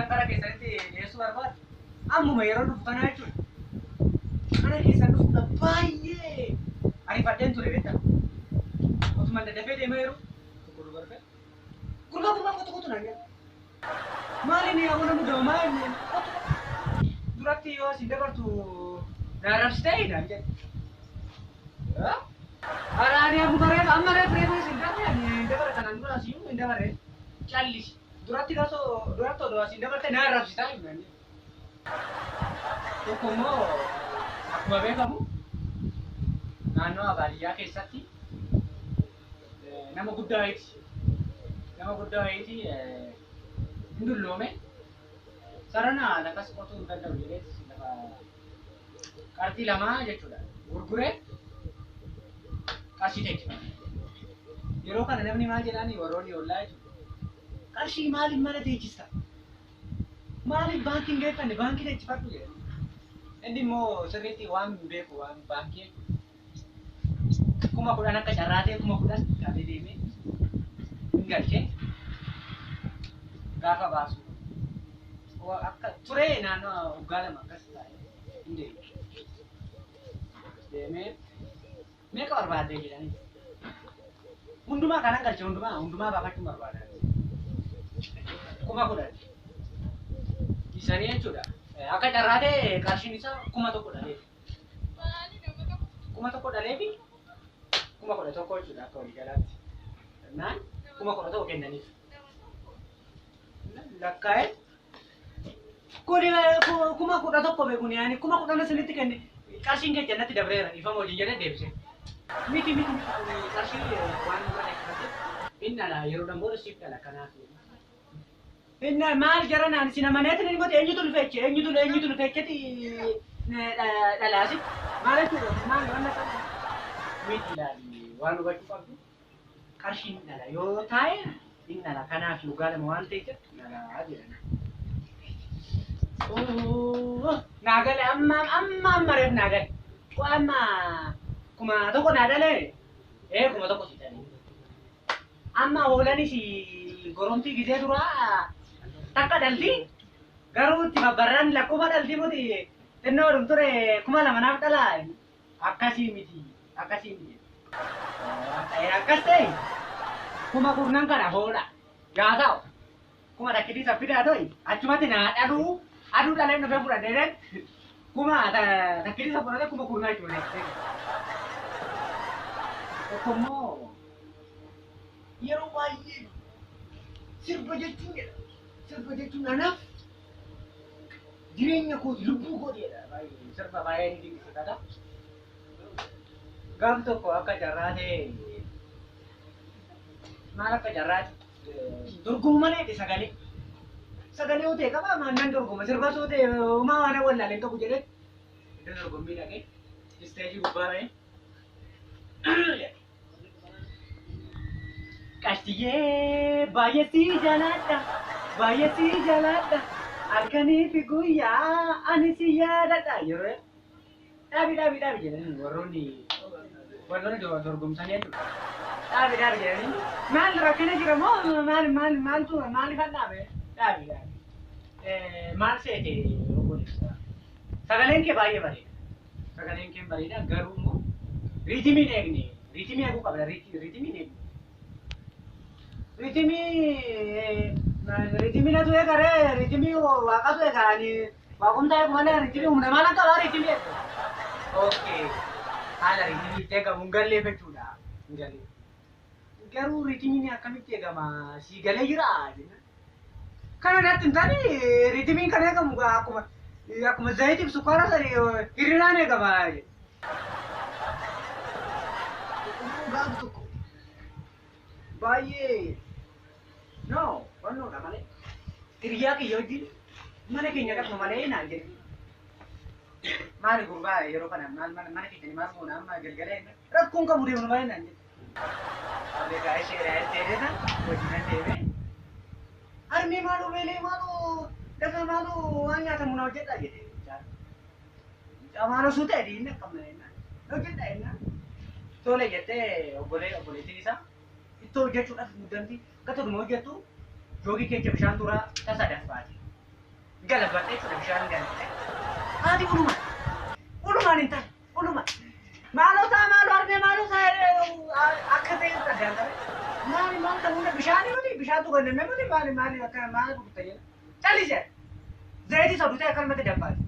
Wantan gara keessanitti dhiyeessuu barbaadu ammuma yeroo dhufu kanaa jechuudha. Kana keessan dhufuudha baay'ee ariifadheen ture beektaa. Otuma daddafee deemee yeroo tokko dubarfee gurbaa gurbaa qotu qotu naan jedha. Maali ni abona muddama maali ni qotu duratti yoo asin dabartu na arrabsitee naan jedha. Araani amma reef amma reef reef isin darbe ani hin dabare kanaan dura asiyyuu hin dabare callisi. Duratti gasoo duratti odoo asin dabarte na arrabsitaa hin naan jedha. Tokko immoo akkuma beekamu naannoo baadiyyaa keessatti nama guddaa wayiiti. Nama guddaa wayiiti hin dulloome. Sarana lafas qotuu hin danda'u jedheet lafa qarxii lamaa jechuudha. Gurguree qarshii teechifate. Yeroo kana namni maal jedhaani warroonni ollaa jechuudha. Qarshii maaliif mana teechista? Maaliif baankii hin geeffanne baankii teechifadhu jedhani. Inni immoo sirriitti waan hin beeku waan baankii 10,000 akka carraa ta'e 10,000 qabee deemee hin galchee gaafa baasu akka turee naannoo waggaa 2 akkas taa'e hin deeme. Deemee meeqa barbaaddee jedhanii. Hundumaa kanan galche hundumaa hundumaa baafachuun barbaada. 10,000. Isanii jechuudha. Akka carraa ta'e qarshiin isaa 1,000 dhaleef. 1,000 dhaleefi 11,000 jechuudha akka walii galaatti. Naan 11,000 kennaniif. Lakkaa'ee kuni 11,000 beekuni yaani 10,000 isinitti kenne qarshiin kee jannatti dabreera dhiifama wajjin jedhee deebise. Miti miti miti kuni qarshii waan mana eeggateef inni dhala yeroo dhan booda siif dhala kanaaf. Inni maal jara naan isin amaneetiin inni mootii eenyutu lufeeche eenyutu eenyutu lufeecheti dhalaasi maal jechuudha maal waan akka miti ilaali waan hubachuu qabdu qarshiin dhala yoo taa'e inni dhala kanaaf waggaa 2 waan ta'eef dhala jedhan. Naa gale amma amma amma reef naa gale. Amma 1,000 naa dhalee 1,000 si dhalee. Amma hoolanis goromtii gizee duraa takka dhalti garuu itti babbarraan lakkuma dhalti muti xinnoo dhum ture 2,000 naaf dhala akkasii miti akkasii miti. Akkas ta'e 10,000 kana hoodha yaa ta'u kuma takkitii saffidaa to'i achumatti naa dhaluu aduu dhaleen dhufee fudhadhee kuma takkitii saffudhate 10,000 jechuudha. Tokko immoo yeroo baay'ee sirba jechuun jedha. Sirba jechuun anaaf jireenya kooti lubbuu kooti jedha. Baay'ee sirba baay'ee ni dinqisiifata. Gaaf tokko akka carraa ta'e maal akka carraati dorgomu malee sagalee. Sagalee yoo ta'e qaba nan dorgoma sirba soo ta'e homaa waan wallaalee hin qabu jedhee iddoo dorgommii dhaqee isteejii gubbaa ba'ee. Qashtiyyee baay'ee si jaaladha baay'ee si jaaladha halkanii fi guyyaa ani si yaadadha yeroo dhaabi dhaabi dhaabi jedhanii warroonni warroonni dorgomsanii jechuudha. Dhaabi dhaabi jedhanii maal rakkina jira moo maal maal maaltu maaliifan dhaabe dhaabi dhaabi. Maal seete obboleessa sagaleen kee baay'ee bareeda sagaleen kee bareeda garuu immoo riitimiin eegne riitimii eeguu qabda riitimiin eegne. Riitimii riitimii natu eegaree riitimii waaqatu eega ani waaqumta eegu malee riitimii humna maal qabaa riitimii eegu. Okay haala riitimii itti eegamu hin galleef jechuudha hin galleef. Garuu riitimiin akkamitti eegama si galee jira jenna. Kana natti hin taane riitimiin kan eegamu akkuma akkuma zayitiif sukkaara sani hir'inaan eegama. Gaaf tokko baay'ee no wannoodha malee hiriyaa kiyya wajjin mana keenya dhaqnu malee naan jedhe. Maali gurbaa yeroo kana maal mana mana keessanii maal goona amma galgala rakkoon qabu deemnu malee naan jedhe. Egaa isheedha jettee wajjin deemee harmee maaloo beelee maaloo dafa maaloo waan nyaatamu na hojjedha jedhe. Mucaa maaloo suu ta'e diinni akkam na hojjedha jennaan. Tole jettee obbolee obboleettiin isaa ittoo hojjechuudhaaf muddamti akka toluma hojjettu joogii keessa bishaan turaa tasa daffaati. Galabadhe jechuudha bishaan galabadhe. Haati ulumaan ulumaan hin taane ulumaan. Maaloo ta'a maaloo harmee maaloo ta'a akka ta'e dhagaan qabe. Maali maal kan hunda bishaanii miti bishaantu ganname miti maali maali akka maal gurgurta jedha. Calli jedha. Zayitii isa dhutee akkanumatti danfaati.